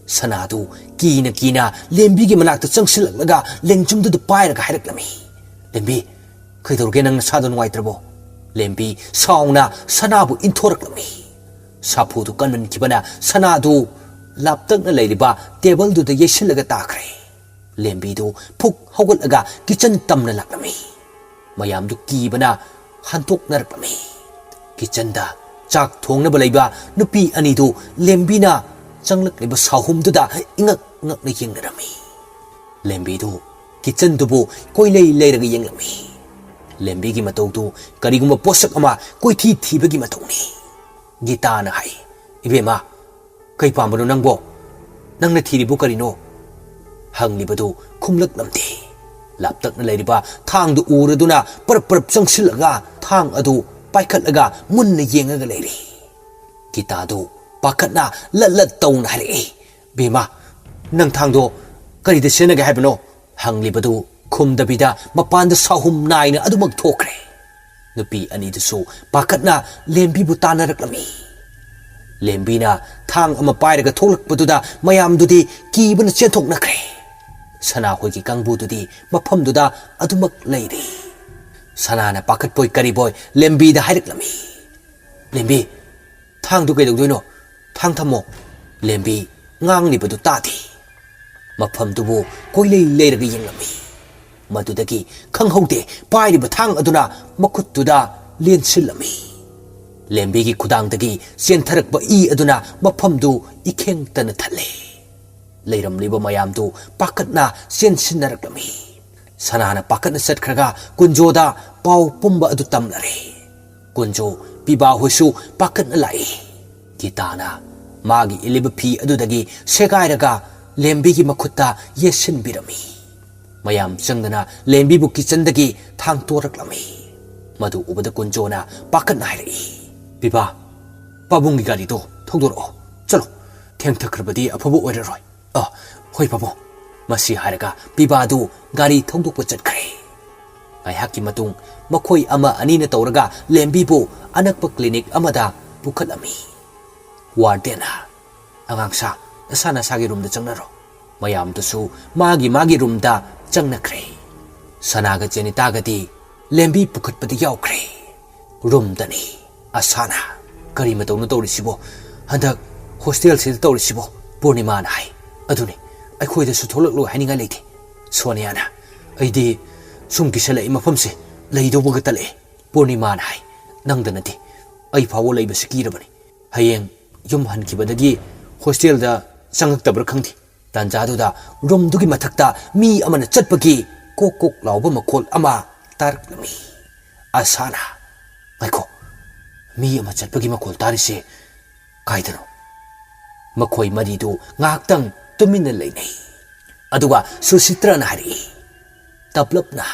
ꯁꯅꯥꯗꯨ ꯀꯤꯅ ꯀꯤꯅ ꯂꯦꯝꯕꯤꯒꯤ ꯃꯅꯥꯛꯇ ꯆꯪꯁꯤꯜꯂꯛꯂꯒ ꯂꯦꯡꯖꯨꯝꯗꯨꯗ ꯄꯥꯏꯔꯒ ꯍꯥꯏꯔꯛꯂꯝꯃꯤ, "ꯂꯦꯝꯕꯤ, ꯀꯩꯗꯧꯔꯒꯦ? ꯅꯪ ꯅꯁꯥꯗꯣ ꯅꯨꯡꯉꯥꯏꯇ꯭ꯔꯕꯣ?" ꯂꯦꯝꯕꯤ ꯁꯥꯎꯅ ꯁꯅꯥꯕꯨ ꯏꯟꯊꯣꯔꯛꯂꯝꯃꯤ꯫ ꯁꯥꯐꯨꯗꯨ ꯀꯟꯃꯟꯈꯤꯕꯅ ꯁꯅꯥꯗꯨ ꯂꯥꯞꯇꯛꯅ ꯂꯩꯔꯤꯕ ꯇꯦꯕꯜꯗꯨꯗ ꯌꯩꯁꯤꯜꯂꯒ ꯇꯥꯈ꯭ꯔꯦ꯫ ꯂꯦꯝꯕꯤꯗꯨ ꯐꯨꯛ ꯍꯧꯒꯠꯂꯒ ꯀꯤꯆꯟ ꯇꯝꯅ ꯂꯥꯛꯂꯝꯃꯤ꯫ ꯃꯌꯥꯝꯗꯨ ꯀꯤꯕꯅ ꯍꯟꯗꯣꯛꯅꯔꯛꯂꯝꯃꯤ꯫ ꯀꯤꯆꯟꯗ ꯆꯥꯛ ꯊꯣꯡꯅꯕ ꯂꯩꯕ ꯅꯨꯄꯤ ꯑꯅꯤꯗꯨ ꯂꯦꯝꯕꯤꯅ ꯆꯪꯂꯛꯂꯤꯕ ꯁꯥꯍꯨꯝꯗꯨꯗ ꯏꯉꯛ ꯉꯛꯅ ꯌꯦꯡꯅꯔꯝꯃꯤ꯫ ꯂꯦꯝꯕꯤꯗꯨ ꯀꯤꯆꯟꯗꯨꯕꯨ ꯀꯣꯏꯂꯩ ꯂꯩꯔꯒ ꯌꯦꯡꯂꯝꯃꯤ꯫ ꯂꯦꯝꯕꯤꯒꯤ ꯃꯇꯧꯗꯨ ꯀꯔꯤꯒꯨꯝꯕ ꯄꯣꯠꯁꯛ ꯑꯃ ꯀꯣꯏꯊꯤ ꯊꯤꯕꯒꯤ ꯃꯇꯧꯅꯤ꯫ ꯒꯤꯇꯥꯅ ꯍꯥꯏ, "ꯏꯕꯦꯝꯃ, ꯀꯩ ꯄꯥꯝꯕꯅꯣ ꯅꯪꯕꯣ? ꯅꯪꯅ ꯊꯤꯔꯤꯕꯨ ꯀꯔꯤꯅꯣ?" ꯍꯪꯂꯤꯕꯗꯨ ꯈꯨꯝꯂꯛꯂꯝꯗꯦ꯫ ꯂꯥꯞꯇꯛꯅ ꯂꯩꯔꯤꯕ ꯊꯥꯡꯗꯨ ꯎꯔꯗꯨꯅ ꯄꯔꯞ ꯄꯔꯞ ꯆꯪꯁꯤꯜꯂꯒ ꯊꯥꯡ ꯑꯗꯨ ꯄꯥꯏꯈꯠꯂꯒ ꯃꯨꯟꯅ ꯌꯦꯡꯉꯒ ꯂꯩꯔꯤ꯫ ꯒꯤꯇꯥꯗꯨ ꯄꯥꯈꯠꯅ ꯂꯠ ꯂꯠ ꯇꯧꯅ ꯍꯥꯏꯔꯛꯏ, "ꯕꯦꯝꯃ, ꯅꯪ ꯊꯥꯡꯗꯣ ꯀꯔꯤꯗ ꯁꯤꯖꯤꯟꯅꯒꯦ ꯍꯥꯏꯕꯅꯣ?" ꯍꯪꯂꯤꯕꯗꯨ ꯈꯨꯝꯗꯕꯤꯗ ꯃꯄꯥꯟꯗ ꯁꯥꯍꯨꯝ ꯅꯥꯏꯅ ꯑꯗꯨꯃꯛ ꯊꯣꯛꯈ꯭ꯔꯦ꯫ ꯅꯨꯄꯤ ꯑꯅꯤꯗꯨꯁꯨ ꯄꯥꯈꯠꯅ ꯂꯦꯝꯕꯤꯕꯨ ꯇꯥꯟꯅꯔꯛꯂꯝꯃꯤ꯫ ꯂꯦꯝꯕꯤꯅ ꯊꯥꯡ ꯑꯃ ꯄꯥꯏꯔꯒ ꯊꯣꯛꯂꯛꯄꯗꯨꯗ ꯃꯌꯥꯝꯗꯨꯗꯤ ꯀꯤꯕꯅ ꯆꯦꯟꯊꯣꯛꯅꯈ꯭ꯔꯦ꯫ ꯁꯅꯥꯍꯣꯏꯒꯤ ꯀꯥꯡꯕꯨꯗꯨꯗꯤ ꯃꯐꯝꯗꯨꯗ ꯑꯗꯨꯃꯛ ꯂꯩꯔꯤ꯫ ꯁꯅꯥꯅ ꯄꯥꯈꯠꯄꯣꯏ ꯀꯔꯤꯕꯣꯏ ꯂꯦꯝꯕꯤꯗ ꯍꯥꯏꯔꯛꯂꯝꯃꯤ, "ꯂꯦꯝꯕꯤ, ꯊꯥꯡꯗꯨ ꯀꯩꯗꯧꯗꯣꯏꯅꯣ? ꯊꯥꯡ ꯊꯝꯃꯣ꯫" ꯂꯦꯝꯕꯤ ꯉꯥꯡꯂꯤꯕꯗꯨ ꯇꯥꯗꯦ꯫ ꯃꯐꯝꯗꯨꯕꯨ ꯀꯣꯏꯂꯩ ꯂꯩꯔꯒ ꯌꯦꯡꯂꯝꯃꯤ꯫ ꯃꯗꯨꯗꯒꯤ ꯈꯪꯍꯧꯗꯦ ꯄꯥꯏꯔꯤꯕ ꯊꯥꯡ ꯑꯗꯨꯅ ꯃꯈꯨꯠꯇꯨꯗ ꯂꯦꯟꯁꯤꯜꯂꯝꯃꯤ꯫ ꯂꯦꯝꯕꯤꯒꯤ ꯈꯨꯗꯥꯡꯗꯒꯤ ꯆꯦꯟꯊꯔꯛꯄ ꯏ ꯑꯗꯨꯅ ꯃꯐꯝꯗꯨ ꯏꯈꯦꯡꯇꯅ ꯊꯜꯂꯦ꯫ ꯂꯩꯔꯝꯂꯤꯕ ꯃꯌꯥꯝꯗꯨ ꯄꯥꯈꯠꯅ ꯆꯦꯟꯁꯤꯟꯅꯔꯛꯂꯝꯃꯤ꯫ ꯁꯅꯥꯅ ꯄꯥꯈꯠꯅ ꯆꯠꯈ꯭ꯔꯒ ꯀꯨꯟꯖꯣꯗ ꯄꯥꯎ ꯄꯨꯝꯕ ꯑꯗꯨ ꯇꯝꯅꯔꯦ꯫ ꯀꯨꯟꯖꯣ ꯄꯤꯕꯥ ꯍꯣꯏꯁꯨ ꯄꯥꯈꯠꯅ ꯂꯥꯛꯏ꯫ ꯒꯤꯇꯥꯅ ꯃꯥꯒꯤ ꯏꯜꯂꯤꯕ ꯐꯤ ꯑꯗꯨꯗꯒꯤ ꯁꯦꯒꯥꯏꯔꯒ ꯂꯦꯝꯕꯤꯒꯤ ꯃꯈꯨꯠꯇ ꯌꯦꯠꯁꯤꯟꯕꯤꯔꯝꯃꯤ꯫ ꯃꯌꯥꯝ ꯆꯪꯗꯅ ꯂꯦꯝꯕꯤꯕꯨ ꯀꯤꯆꯟꯗꯒꯤ ꯊꯥꯡꯇꯣꯔꯛꯂꯝꯃꯤ꯫ ꯃꯗꯨ ꯎꯕꯗ ꯀꯨꯟꯖꯣꯅ ꯄꯥꯈꯠꯅ ꯍꯥꯏꯔꯛꯏ, "ꯄꯤꯕꯥ, ꯄꯥꯕꯨꯡꯒꯤ ꯒꯥꯔꯤꯗꯣ ꯊꯧꯗꯣꯔꯛꯑꯣ꯫ ꯆꯠꯂꯣ, ꯊꯦꯡꯊꯈ꯭ꯔꯕꯗꯤ ꯑꯐꯕ ꯑꯣꯏꯔꯔꯣꯏ꯫" "ꯑ, ꯍꯣꯏ ꯄꯥꯕꯨꯡ꯫" ꯃꯁꯤ ꯍꯥꯏꯔꯒ ꯄꯤꯕꯥꯗꯨ ꯒꯥꯔꯤ ꯊꯧꯗꯣꯛꯄ ꯆꯠꯈ꯭ꯔꯦ꯫ ꯉꯥꯏꯍꯥꯛꯀꯤ ꯃꯇꯨꯡ ꯃꯈꯣꯏ ꯑꯃ ꯑꯅꯤꯅ ꯇꯧꯔꯒ ꯂꯦꯝꯕꯤꯕꯨ ꯑꯅꯛꯄ ꯀ꯭ꯂꯤꯅꯤꯛ ꯑꯃꯗ ꯄꯨꯈꯠꯂꯝꯃꯤ꯫ ꯋꯥꯔꯗꯦꯟꯅ, "ꯑꯉꯥꯡꯁꯥ, ꯅꯁꯥ ꯅꯁꯥꯒꯤ ꯔꯨꯝꯗ ꯆꯪꯅꯔꯣ꯫" ꯃꯌꯥꯝꯗꯨꯁꯨ ꯃꯥꯒꯤ ꯃꯥꯒꯤ ꯔꯨꯝꯗ ꯆꯪꯅꯈ꯭ꯔꯦ꯫ ꯁꯅꯥꯒ ꯖꯦꯅꯤꯇꯥꯒꯗꯤ ꯂꯦꯝꯕꯤ ꯄꯨꯈꯠꯄꯗ ꯌꯥꯎꯈ꯭ꯔꯦ꯫ ꯔꯨꯝꯗꯅꯤ꯫ ꯑꯁꯥꯅ, "ꯀꯔꯤ ꯃꯇꯧꯅꯣ ꯇꯧꯔꯤꯁꯤꯕꯣ? ꯍꯟꯗꯛ ꯍꯣꯁꯇꯦꯜꯁꯤꯗ ꯇꯧꯔꯤꯁꯤꯕꯣ?" ꯄꯨꯔꯅꯤꯃꯥꯅ ꯍꯥꯏ꯫ "ꯑꯗꯨꯅꯤ, ꯑꯩꯈꯣꯏꯗꯁꯨ ꯊꯣꯛꯂꯛꯂꯣꯏ ꯍꯥꯏꯅꯤꯡꯉꯥꯏ ꯂꯩꯇꯦ꯫" ꯁꯣꯅꯤꯌꯥꯅ, "ꯑꯩꯗꯤ ꯁꯨꯝ ꯀꯤꯁꯜꯂꯛꯏ, ꯃꯐꯝꯁꯦ ꯂꯩꯗꯧꯕꯒ ꯇꯜꯂꯛꯑꯦ꯫" ꯄꯨꯔꯅꯤꯃꯥꯅ ꯍꯥꯏ, "ꯅꯪꯗ ꯅꯠꯇꯦ, ꯑꯩ ꯐꯥꯎꯕ ꯂꯩꯕꯁꯤ ꯀꯤꯔꯕꯅꯤ꯫ ꯍꯌꯦꯡ ꯌꯨꯝ ꯍꯟꯈꯤꯕꯗꯒꯤ ꯍꯣꯁꯇꯦꯜꯗ ꯆꯪꯉꯛꯇꯕ꯭ꯔꯥ ꯈꯪꯗꯦ꯫" ꯇꯥꯟꯖꯥꯗꯨꯗ ꯔꯨꯝꯗꯨꯒꯤ ꯃꯊꯛꯇ ꯃꯤ ꯑꯃꯅ ꯆꯠꯄꯒꯤ ꯀꯣꯛ ꯀꯣꯛ ꯂꯥꯎꯕ ꯃꯈꯣꯜ ꯑꯃ ꯇꯥꯔꯛꯂꯝꯃꯤ꯫ ꯑꯁꯥꯅ, "ꯉꯥꯏꯈꯣ, ꯃꯤ ꯑꯃ ꯆꯠꯄꯒꯤ ꯃꯈꯣꯜ ꯇꯥꯔꯤꯁꯦ ꯀꯥꯏꯗꯅꯣ?" ꯃꯈꯣꯏ ꯃꯔꯤꯗꯨ ꯉꯥꯏꯍꯥꯛꯇꯪ ꯇꯨꯃꯤꯟꯅ ꯂꯩꯅꯩ꯫ ꯑꯗꯨꯒ ꯁꯨꯁꯤꯇ꯭ꯔꯅ ꯍꯥꯏꯔꯛꯏ, ꯇꯞꯂꯞꯅ,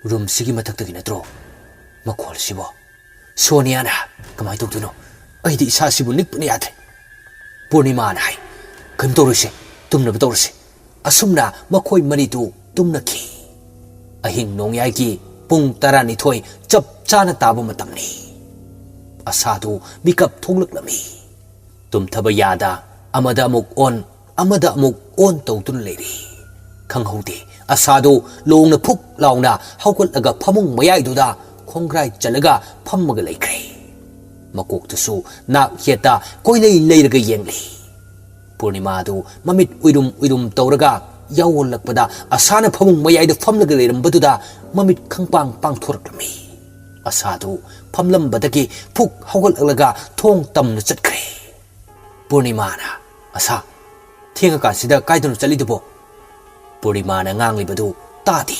"ꯔꯨꯝꯁꯤꯒꯤ ꯃꯊꯛꯇꯒꯤ ꯅꯠꯇ꯭ꯔꯣ ꯃꯈꯣꯜꯁꯤꯕꯣ?" ꯁꯣꯅꯤꯌꯥꯅ, "ꯀꯃꯥꯏꯅ ꯇꯧꯗꯣꯏꯅꯣ? ꯑꯩꯗꯤ ꯏꯁꯥꯁꯤꯕꯨ ꯅꯤꯛꯄꯅ ꯌꯥꯗ꯭ꯔꯦ꯫" ꯄꯨꯔꯅꯤꯃꯥꯅ ꯍꯥꯏ, "ꯀꯩꯅꯣ ꯇꯧꯔꯣꯏꯁꯦ, ꯇꯨꯝꯅꯕ ꯇꯧꯔꯁꯦ꯫" ꯑꯁꯨꯝꯅ ꯃꯈꯣꯏ ꯃꯔꯤꯗꯨ ꯇꯨꯝꯅꯈꯤ꯫ ꯑꯍꯤꯡ ꯅꯣꯡꯌꯥꯏꯒꯤ ꯄꯨꯡ ꯇꯔꯥꯅꯤꯊꯣꯏ ꯆꯞ ꯆꯥꯅ ꯇꯥꯕ ꯃꯇꯝꯅꯤ꯫ ꯑꯁꯥꯗꯨ ꯃꯤꯀꯞ ꯊꯣꯛꯂꯛꯂꯝꯃꯤ꯫ ꯇꯨꯝꯊꯕ ꯌꯥꯗ ꯑꯃꯗ ꯑꯃꯨꯛ ꯑꯣꯟ, ꯑꯃꯗ ꯑꯃꯨꯛ ꯑꯣꯟ ꯇꯧꯗꯨꯅ ꯂꯩꯔꯤ꯫ ꯈꯪꯍꯧꯗꯦ, ꯑꯁꯥꯗꯨ ꯂꯣꯡꯅ ꯐꯨꯛ ꯂꯥꯎꯅ ꯍꯧꯒꯠꯂꯒ ꯐꯃꯨꯡ ꯃꯌꯥꯏꯗꯨꯗ ꯈꯣꯡꯒ꯭ꯔꯥꯏ ꯆꯜꯂꯒ ꯐꯝꯃꯒ ꯂꯩꯈ꯭ꯔꯦ꯫ ꯃꯀꯣꯛꯇꯨꯁꯨ ꯅꯥꯛ ꯌꯦꯠꯇ ꯀꯣꯏꯂꯩ ꯂꯩꯔꯒ ꯌꯦꯡꯂꯤ꯫ ꯄꯨꯔꯅꯤꯃꯥꯗꯨ ꯃꯃꯤꯠ ꯎꯏꯔꯨꯝ ꯎꯏꯔꯨꯝ ꯇꯧꯔꯒ ꯌꯥꯑꯣꯜꯂꯛꯄꯗ ꯑꯁꯥꯅ ꯐꯃꯨꯡ ꯃꯌꯥꯏꯗ ꯐꯝꯂꯒ ꯂꯩꯔꯝꯕꯗꯨꯗ ꯃꯃꯤꯠ ꯈꯪꯄꯥꯡ ꯄꯥꯡꯊꯣꯔꯛꯂꯝꯃꯤ꯫ ꯑꯁꯥꯗꯨ ꯐꯝꯂꯝꯕꯗꯒꯤ ꯐꯨꯛ ꯍꯧꯒꯠꯂꯛꯂꯒ ꯊꯣꯡ ꯇꯝꯅ ꯆꯠꯈ꯭ꯔꯦ꯫ ꯄꯨꯔꯅꯤꯃꯥꯅ, "ꯑꯁꯥ, ꯊꯦꯡꯉꯀꯥꯟꯁꯤꯗ ꯀꯥꯏꯗꯅꯣ ꯆꯠꯂꯤꯗꯨꯕꯣ?" ꯄꯨꯔꯅꯤꯃꯥꯅ ꯉꯥꯡꯂꯤꯕꯗꯨ ꯇꯥꯗꯦ꯫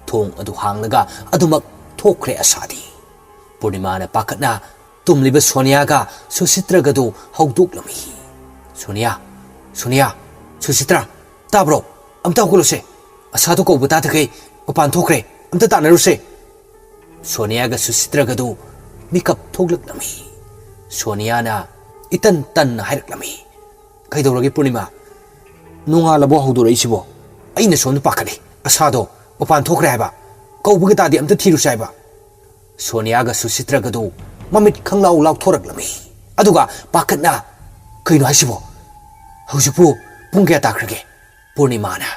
ꯊꯣꯡ ꯑꯗꯨ ꯍꯥꯡꯂꯒ ꯑꯗꯨꯃꯛ ꯊꯣꯛꯈ꯭ꯔꯦ ꯑꯁꯥꯗꯤ꯫ ꯄꯨꯔꯅꯤꯃꯥꯅ ꯄꯥꯈꯠꯅ ꯇꯨꯝꯂꯤꯕ ꯁꯣꯅꯤꯌꯥꯒ ꯁꯨꯁꯤꯇ꯭ꯔꯒꯗꯨ ꯍꯧꯗꯣꯛꯂꯝꯃꯤ꯫ "ꯁꯣꯅꯤꯌꯥ, ꯁꯣꯅꯤꯌꯥ, ꯁꯨꯁꯤꯇ꯭ꯔꯥ, ꯇꯥꯕ꯭ꯔꯣ? ꯑꯝꯇ ꯍꯧꯒꯠꯂꯨꯁꯦ꯫ ꯑꯁꯥꯗꯣ ꯀꯧꯕ ꯇꯥꯗꯈꯩ ꯃꯄꯥꯟ ꯊꯣꯛꯈ꯭ꯔꯦ꯫ ꯑꯝꯇ ꯇꯥꯟꯅꯔꯨꯁꯦ꯫" ꯁꯣꯅꯤꯌꯥꯒ ꯁꯨꯁꯤꯇ꯭ꯔꯒꯗꯨ ꯃꯤꯀꯞ ꯊꯣꯛꯂꯛꯂꯝꯃꯤ꯫ ꯁꯣꯅꯤꯌꯥꯅ ꯏꯇꯟ ꯇꯟꯅ ꯍꯥꯏꯔꯛꯂꯝꯃꯤ, "ꯀꯩꯗꯧꯔꯒꯦ ꯄꯨꯔꯅꯤꯃꯥ? ꯅꯣꯡꯉꯥꯜꯂꯕꯣ ꯍꯧꯗꯣꯔꯛꯏꯁꯤꯕꯣ? ꯑꯩꯅ ꯁꯣꯝꯗ ꯄꯥꯈꯠꯂꯤ꯫ ꯑꯁꯥꯗꯣ ꯃꯄꯥꯟ ꯊꯣꯛꯈ꯭ꯔꯦ ꯍꯥꯏꯕ꯫ ꯀꯧꯕꯒ ꯇꯥꯗꯦ, ꯑꯝꯇ ꯊꯤꯔꯨꯁꯦ ꯍꯥꯏꯕ꯫" ꯁꯣꯅꯤꯌꯥꯒ ꯁꯨꯁꯤꯇ꯭ꯔꯒꯗꯨ ꯃꯃꯤꯠ ꯈꯪꯂꯥꯎ ꯂꯥꯎꯊꯣꯔꯛꯂꯝꯃꯤ꯫ ꯑꯗꯨꯒ ꯄꯥꯈꯠꯅ, "ꯀꯩꯅꯣ ꯍꯥꯏꯁꯤꯕꯣ? ꯍꯧꯖꯤꯛꯄꯨ ꯄꯨꯡ ꯀꯌꯥ ꯇꯥꯈ꯭ꯔꯒꯦ?" ꯄꯨꯔꯅꯤꯃꯥꯅ,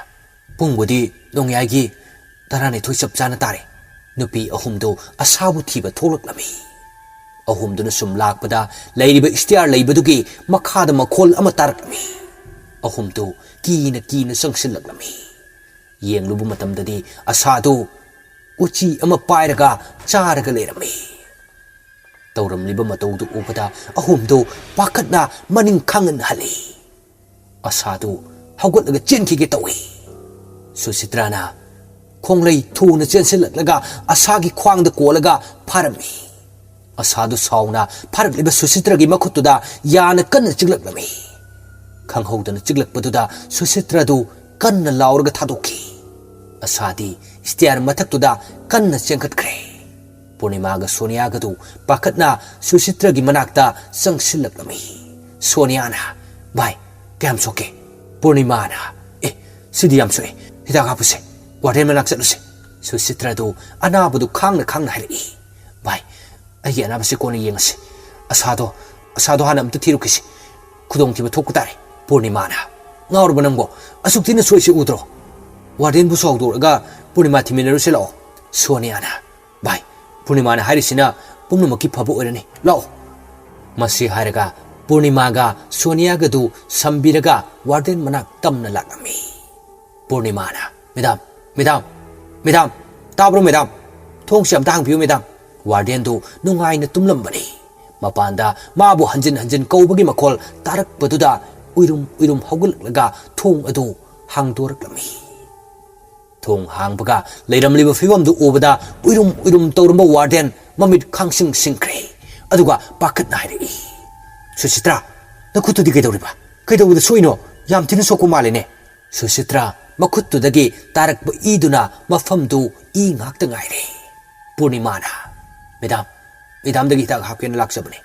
"ꯄꯨꯡꯕꯨꯗꯤ ꯅꯣꯡꯌꯥꯏꯒꯤ ꯇꯔꯥꯅꯤꯊꯣꯏ ꯆꯞ ꯆꯥꯅ ꯇꯥꯔꯦ꯫" ꯅꯨꯄꯤ ꯑꯍꯨꯝꯗꯨ ꯑꯁꯥꯕꯨ ꯊꯤꯕ ꯊꯣꯛꯂꯛꯂꯝꯃꯤ꯫ ꯑꯍꯨꯝꯗꯨꯅ ꯁꯨꯝ ꯂꯥꯛꯄꯗ ꯂꯩꯔꯤꯕ ꯏꯁꯇꯤꯌꯥꯔ ꯂꯩꯕꯗꯨꯒꯤ ꯃꯈꯥꯗ ꯃꯈꯣꯜ ꯑꯃ ꯇꯥꯔꯛꯂꯝꯃꯤ꯫ ꯑꯍꯨꯝꯗꯨ ꯀꯤꯅ ꯀꯤꯅ ꯆꯪꯁꯤꯜꯂꯛꯂꯝꯃꯤ꯫ ꯌꯦꯡꯂꯨꯕ ꯃꯇꯝꯗꯗꯤ ꯑꯁꯥꯗꯨ ꯎꯆꯤ ꯑꯃ ꯄꯥꯏꯔꯒ ꯆꯥꯔꯒ ꯂꯩꯔꯝꯃꯤ꯫ ꯇꯧꯔꯝꯂꯤꯕ ꯃꯇꯧꯗꯨ ꯎꯕꯗ ꯑꯍꯨꯝꯗꯨ ꯄꯥꯈꯠꯅ ꯃꯅꯤꯡ ꯈꯪꯍꯟ ꯍꯜꯂꯤ꯫ ꯑꯁꯥꯗꯨ ꯍꯧꯒꯠꯂꯒ ꯆꯦꯟꯈꯤꯒꯦ ꯇꯧꯏ꯫ ꯁꯨꯁꯤꯇ꯭ꯔꯥꯅ ꯈꯣꯡꯂꯩ ꯊꯨꯅ ꯆꯦꯟꯁꯤꯜꯂꯛꯂꯒ ꯑꯁꯥꯒꯤ ꯈ꯭ꯋꯥꯡꯗ ꯀꯣꯜꯂꯒ ꯐꯥꯔꯝꯃꯤ꯫ ꯑꯁꯥꯗꯨ ꯁꯥꯎꯅ ꯐꯥꯔꯛꯂꯤꯕ ꯁꯨꯁꯤꯇ꯭ꯔꯒꯤ ꯃꯈꯨꯠꯇꯨꯗ ꯌꯥꯅ ꯀꯟꯅ ꯆꯤꯛꯂꯛꯂꯝꯃꯤ꯫ ꯈꯪꯍꯧꯗꯅ ꯆꯤꯛꯂꯛꯄꯗꯨꯗ ꯁꯨꯁꯤꯇ꯭ꯔꯗꯨ ꯀꯟꯅ ꯂꯥꯎꯔꯒ ꯊꯥꯗꯣꯛꯈꯤ꯫ ꯑꯁꯥꯗꯤ ꯏꯁꯇꯤꯌꯥꯔ ꯃꯊꯛꯇꯨꯗ ꯀꯟꯅ ꯆꯦꯟꯈꯠꯈ꯭ꯔꯦ꯫ ꯄꯨꯔꯅꯤꯃꯥꯒ ꯁꯣꯅꯤꯌꯥꯒꯗꯨ ꯄꯥꯈꯠꯅ ꯁꯨꯁꯤꯇ꯭ꯔꯒꯤ ꯃꯅꯥꯛꯇ ꯆꯪꯁꯤꯜꯂꯛꯂꯝꯃꯤ꯫ ꯁꯣꯅꯤꯌꯥꯅ, "ꯚꯥꯏ, ꯀꯌꯥꯝ ꯁꯣꯛꯀꯦ?" ꯄꯨꯔꯅꯤꯃꯥꯅ, "ꯑꯦ, ꯁꯤꯗꯤ ꯌꯥꯝ ꯁꯣꯛꯑꯦ꯫ ꯍꯤꯗꯥꯛ ꯍꯥꯞꯄꯨꯁꯦ꯫ ꯋꯥꯔꯗꯦꯟ ꯃꯅꯥꯛ ꯆꯠꯂꯨꯁꯦ꯫" ꯁꯨꯁꯤꯇ꯭ꯔꯗꯨ ꯑꯅꯥꯕꯗꯨ ꯈꯥꯡꯅ ꯈꯥꯡꯅ ꯍꯥꯏꯔꯛꯏ꯫ "ꯚꯥꯏ, ꯑꯩꯒꯤ ꯑꯅꯥꯕꯁꯤ ꯀꯣꯟꯅ ꯌꯦꯡꯉꯁꯤ꯫ ꯑꯁꯥꯗꯣ, ꯑꯁꯥꯗꯣ ꯍꯥꯟꯅ ꯑꯝꯇ ꯊꯤꯔꯨꯈꯤꯁꯤ꯫ ꯈꯨꯗꯣꯡꯊꯤꯕ ꯊꯣꯛꯄ ꯇꯥꯔꯦ꯫" ꯄꯨꯔꯅꯤꯃꯥꯅ, "ꯉꯥꯎꯔꯕ ꯅꯪꯕꯣ? ꯑꯁꯨꯛ ꯊꯤꯅ ꯁꯣꯛꯏꯁꯤ ꯎꯗ꯭ꯔꯣ? ꯋꯥꯔꯗꯦꯟꯕꯨꯁꯨ ꯍꯧꯗꯣꯔꯛꯑꯒ ꯄꯨꯔꯅꯤꯃꯥ ꯊꯤꯃꯤꯟꯅꯔꯨꯁꯤ ꯂꯥꯛꯑꯣ꯫" ꯁꯣꯅꯤꯌꯥꯅ, "ꯚꯥꯏ, ꯄꯨꯔꯅꯤꯃꯥꯅ ꯍꯥꯏꯔꯤꯁꯤꯅ ꯄꯨꯝꯅꯃꯛꯀꯤ ꯐꯕ ꯑꯣꯏꯔꯅꯤ꯫ ꯂꯥꯛꯑꯣ꯫" ꯃꯁꯤ ꯍꯥꯏꯔꯒ ꯄꯨꯔꯅꯤꯃꯥꯒ ꯁꯣꯅꯤꯌꯥꯒꯗꯨ ꯁꯝꯕꯤꯔꯒ ꯋꯥꯔꯗꯦꯟ ꯃꯅꯥꯛ ꯇꯝꯅ ꯂꯥꯛꯂꯝꯃꯤ꯫ ꯄꯨꯔꯅꯤꯃꯥꯅ, "ꯃꯦꯗꯥꯝ, ꯃꯦꯗꯥꯝ, ꯃꯦꯗꯥꯝ, ꯇꯥꯕ꯭ꯔꯣ ꯃꯦꯗꯥꯝ? ꯊꯣꯡꯁꯦ ꯑꯝꯇ ꯍꯥꯡꯕꯤꯌꯨ ꯃꯦꯗꯥꯝ꯫" ꯋꯥꯔꯗꯦꯟꯗꯨ ꯅꯨꯡꯉꯥꯏꯅ ꯇꯨꯝꯂꯝꯕꯅꯤ꯫ ꯃꯄꯥꯟꯗ ꯃꯥꯕꯨ ꯍꯟꯖꯤꯟ ꯍꯟꯖꯤꯟ ꯀꯧꯕꯒꯤ ꯃꯈꯣꯜ ꯇꯥꯔꯛꯄꯗꯨꯗ ꯎꯏꯔꯨꯝ ꯎꯏꯔꯨꯝ ꯍꯧꯒꯠꯂꯛꯂꯒ ꯊꯣꯡ ꯑꯗꯨ ꯍꯥꯡꯗꯣꯔꯛꯂꯝꯃꯤ꯫ ꯊꯣꯡ ꯍꯥꯡꯕꯒ ꯂꯩꯔꯝꯂꯤꯕ ꯐꯤꯕꯝꯗꯨ ꯎꯕꯗ ꯎꯏꯔꯨꯝ ꯎꯏꯔꯨꯝ ꯇꯧꯔꯝꯕ ꯋꯥꯔꯗꯦꯟ ꯃꯃꯤꯠ ꯈꯥꯡꯁꯤꯡ ꯁꯤꯡꯈ꯭ꯔꯦ꯫ ꯑꯗꯨꯒ ꯄꯥꯈꯠꯅ ꯍꯥꯏꯔꯛꯏ, "ꯁꯨꯁꯤꯇ꯭ꯔꯥ, ꯅꯈꯨꯠꯇꯨꯗꯤ ꯀꯩꯗꯧꯔꯤꯕ? ꯀꯩꯗꯧꯕꯗ ꯁꯣꯛꯏꯅꯣ? ꯌꯥꯝ ꯊꯤꯅ ꯁꯣꯛꯄ ꯃꯥꯜꯂꯦꯅꯦ?" ꯁꯨꯁꯤꯇ꯭ꯔꯥ ꯃꯈꯨꯠꯇꯨꯗꯒꯤ ꯇꯥꯔꯛꯄ ꯏꯗꯨꯅ ꯃꯐꯝꯗꯨ ꯏ ꯉꯥꯛꯇ ꯉꯥꯏꯔꯦ꯫ ꯄꯨꯔꯅꯤꯃꯥꯅ, "ꯃꯦꯗꯥꯝ, ꯃꯦꯗꯥꯝꯗꯒꯤ ꯍꯤꯗꯥꯛ ꯍꯥꯞꯀꯦꯅ ꯂꯥꯛꯆꯕꯅꯦ꯫"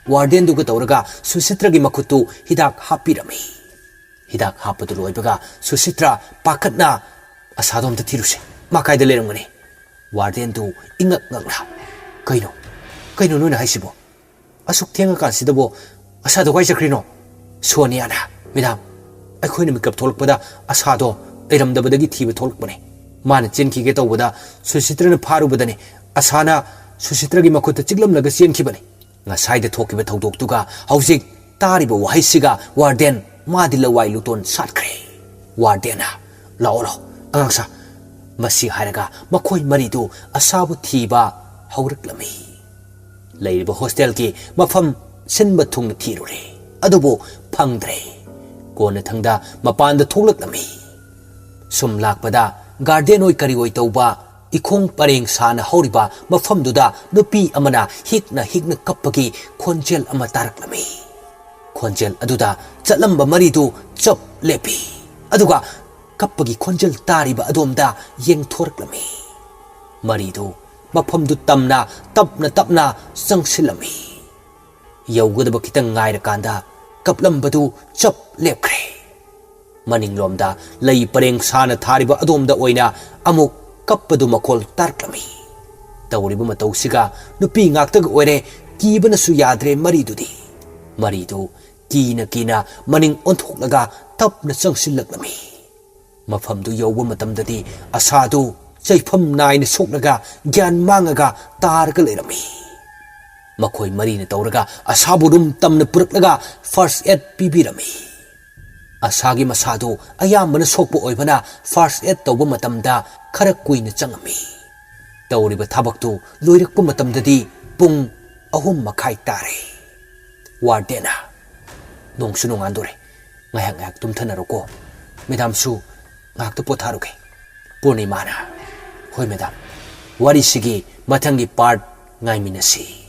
ꯋꯥꯔꯗꯦꯟꯗꯨꯒ ꯇꯧꯔꯒ ꯁꯨꯁꯤꯇ꯭ꯔꯒꯤ ꯃꯈꯨꯠꯇꯨ ꯍꯤꯗꯥꯛ ꯍꯥꯞꯄꯤꯔꯝꯃꯤ꯫ ꯍꯤꯗꯥꯛ ꯍꯥꯞꯄꯗꯨ ꯂꯣꯏꯕꯒ ꯁꯨꯁꯤꯇ꯭ꯔꯥ ꯄꯥꯈꯠꯅ, "ꯑꯁꯥꯗꯣ ꯑꯝꯇ ꯊꯤꯔꯨꯁꯦ, ꯃꯥ ꯀꯥꯏꯗ ꯂꯩꯔꯝꯒꯅꯤ?" ꯋꯥꯔꯗꯦꯟꯗꯨ ꯏꯉꯛ ꯉꯛꯅ, "ꯀꯩꯅꯣ, ꯀꯩꯅꯣ ꯅꯣꯏꯅ ꯍꯥꯏꯁꯤꯕꯣ? ꯑꯁꯨꯛ ꯊꯦꯡꯉꯀꯥꯟꯁꯤꯗꯕꯣ ꯑꯁꯥꯗꯣ ꯀꯥꯏ ꯆꯠꯈ꯭ꯔꯤꯅꯣ?" ꯁꯣꯅꯤꯌꯥꯅ, "ꯃꯦꯗꯥꯝ, ꯑꯩꯈꯣꯏꯅ ꯃꯤꯀꯞ ꯊꯣꯛꯂꯛꯄꯗ ꯑꯁꯥꯗꯣ ꯂꯩꯔꯝꯗꯕꯗꯒꯤ ꯊꯤꯕ ꯊꯣꯛꯂꯛꯄꯅꯦ꯫ ꯃꯥꯅ ꯆꯦꯟꯈꯤꯒꯦ ꯇꯧꯕꯗ ꯁꯨꯁꯤꯇ꯭ꯔꯅ ꯐꯥꯔꯨꯕꯗꯅꯦ꯫ ꯑꯁꯥꯅ ꯁꯨꯁꯤꯇ꯭ꯔꯒꯤ ꯃꯈꯨꯠꯇ ꯆꯤꯛꯂꯝꯂꯒ ꯆꯦꯟꯈꯤꯕꯅꯦ꯫" ꯉꯁꯥꯏꯗ ꯊꯣꯛꯈꯤꯕ ꯊꯧꯗꯣꯛꯇꯨꯒ ꯍꯧꯖꯤꯛ ꯇꯥꯔꯤꯕ ꯋꯥꯍꯩꯁꯤꯒ ꯋꯥꯔꯗꯦꯟ ꯃꯥꯗꯤ ꯂꯋꯥꯏ ꯂꯨꯇꯣꯟ ꯁꯥꯠꯈ꯭ꯔꯦ꯫ ꯋꯥꯔꯗꯦꯟꯅ, "ꯂꯥꯛꯑꯣ, ꯂꯥꯛꯑꯣ, ꯑꯉꯥꯡꯁꯥ꯫" ꯃꯁꯤ ꯍꯥꯏꯔꯒ ꯃꯈꯣꯏ ꯃꯔꯤꯗꯨ ꯑꯁꯥꯕꯨ ꯊꯤꯕ ꯍꯧꯔꯛꯂꯝꯃꯤ꯫ ꯂꯩꯔꯤꯕ ꯍꯣꯁꯇꯦꯜꯒꯤ ꯃꯐꯝ ꯁꯤꯟꯕ ꯊꯨꯡꯅ ꯊꯤꯔꯨꯔꯦ, ꯑꯗꯨꯕꯨ ꯐꯪꯗ꯭ꯔꯦ꯫ ꯀꯣꯟꯅꯊꯪꯗ ꯃꯄꯥꯟꯗ ꯊꯣꯛꯂꯛꯂꯝꯃꯤ꯫ ꯁꯨꯝ ꯂꯥꯛꯄꯗ ꯒꯥꯔꯗꯦꯟ ꯑꯣꯏ ꯀꯔꯤ ꯑꯣꯏ ꯇꯧꯕ ꯏꯈꯣꯡ ꯄꯔꯦꯡ ꯁꯥꯅ ꯍꯧꯔꯤꯕ ꯃꯐꯝꯗꯨꯗ ꯅꯨꯄꯤ ꯑꯃꯅ ꯍꯤꯛꯅ ꯍꯤꯛꯅ ꯀꯞꯄꯒꯤ ꯈꯣꯟꯖꯦꯜ ꯑꯃ ꯇꯥꯔꯛꯂꯝꯃꯤ꯫ ꯈꯣꯟꯖꯦꯜ ꯑꯗꯨꯗ ꯆꯠꯂꯝꯕ ꯃꯔꯤꯗꯨ ꯆꯞ ꯂꯦꯞꯄꯤ꯫ ꯑꯗꯨꯒ ꯀꯞꯄꯒꯤ ꯈꯣꯟꯖꯦꯜ ꯇꯥꯔꯤꯕ ꯑꯗꯣꯝꯗ ꯌꯦꯡꯊꯣꯔꯛꯂꯝꯃꯤ꯫ ꯃꯔꯤꯗꯨ ꯃꯐꯝꯗꯨ ꯇꯝꯅ ꯇꯞꯅ ꯇꯞꯅ ꯆꯪꯁꯤꯜꯂꯝꯃꯤ꯫ ꯌꯧꯒꯗꯕ ꯈꯤꯇꯪ ꯉꯥꯏꯔꯀꯥꯟꯗ ꯀꯞꯂꯝꯕꯗꯨ ꯆꯞ ꯂꯦꯞꯈ꯭ꯔꯦ꯫ ꯃꯅꯤꯡꯂꯣꯝꯗ ꯂꯩ ꯄꯔꯦꯡ ꯁꯥꯅ ꯊꯥꯔꯤꯕ ꯑꯗꯣꯝꯗ ꯑꯣꯏꯅ ꯑꯃꯨꯛ ꯀꯞꯄꯗꯨ ꯃꯈꯣꯜ ꯇꯥꯔꯛꯂꯝꯃꯤ꯫ ꯇꯧꯔꯤꯕ ꯃꯇꯧꯁꯤꯒ ꯅꯨꯄꯤ ꯉꯥꯛꯇꯒ ꯑꯣꯏꯔꯦ, ꯀꯤꯕꯅꯁꯨ ꯌꯥꯗ꯭ꯔꯦ ꯃꯔꯤꯗꯨꯗꯤ꯫ ꯃꯔꯤꯗꯨ ꯀꯤꯅ ꯀꯤꯅ ꯃꯅꯤꯡ ꯑꯣꯟꯊꯣꯛꯂꯒ ꯇꯞꯅ ꯆꯪꯁꯤꯜꯂꯛꯂꯝꯃꯤ꯫ ꯃꯐꯝꯗꯨ ꯌꯧꯕ ꯃꯇꯝꯗꯗꯤ ꯑꯁꯥꯗꯨ ꯆꯩꯐꯝ ꯅꯥꯏꯅ ꯁꯣꯛꯂꯒ ꯒ꯭ꯌꯥꯟ ꯃꯥꯡꯉꯒ ꯇꯥꯔꯒ ꯂꯩꯔꯝꯃꯤ꯫ ꯃꯈꯣꯏ ꯃꯔꯤꯅ ꯇꯧꯔꯒ ꯑꯁꯥꯕꯨ ꯔꯨꯝ ꯇꯝꯅ ꯄꯨꯔꯛꯂꯒ ꯐꯥꯔꯁ ꯑꯦꯗ ꯄꯤꯕꯤꯔꯝꯃꯤ꯫ ꯑꯁꯥꯒꯤ ꯃꯁꯥꯗꯨ ꯑꯌꯥꯝꯕꯅ ꯁꯣꯛꯄ ꯑꯣꯏꯕꯅ ꯐꯥꯔꯁ ꯑꯦꯗ ꯇꯧꯕ ꯃꯇꯝꯗ ꯈꯔ ꯀꯨꯏꯅ ꯆꯪꯉꯝꯃꯤ꯫ ꯇꯧꯔꯤꯕ ꯊꯕꯛꯇꯨ ꯂꯣꯏꯔꯛꯄ ꯃꯇꯝꯗꯗꯤ ꯄꯨꯡ ꯑꯍꯨꯝ ꯃꯈꯥꯏ ꯇꯥꯔꯦ꯫ ꯋꯥꯔꯗꯦꯟꯅ, "ꯅꯣꯡꯁꯨ ꯅꯣꯡꯉꯥꯟꯗꯣꯔꯦ, ꯉꯥꯏꯍꯥꯛ ꯉꯥꯏꯍꯥꯛ ꯇꯨꯝꯊꯅꯔꯣꯀꯣ꯫ ꯃꯦꯗꯥꯝꯁꯨ ꯉꯥꯏꯍꯥꯛꯇ ꯄꯣꯊꯥꯔꯨꯒꯦ꯫" ꯄꯨꯔꯅꯤꯃꯥꯅ, "ꯍꯣꯏ ꯃꯦꯗꯥꯝ, ꯋꯥꯔꯤꯁꯤꯒꯤ ꯃꯊꯪꯒꯤ ꯄꯥꯔꯠ ꯉꯥꯏꯃꯤꯟꯅꯁꯤ꯫"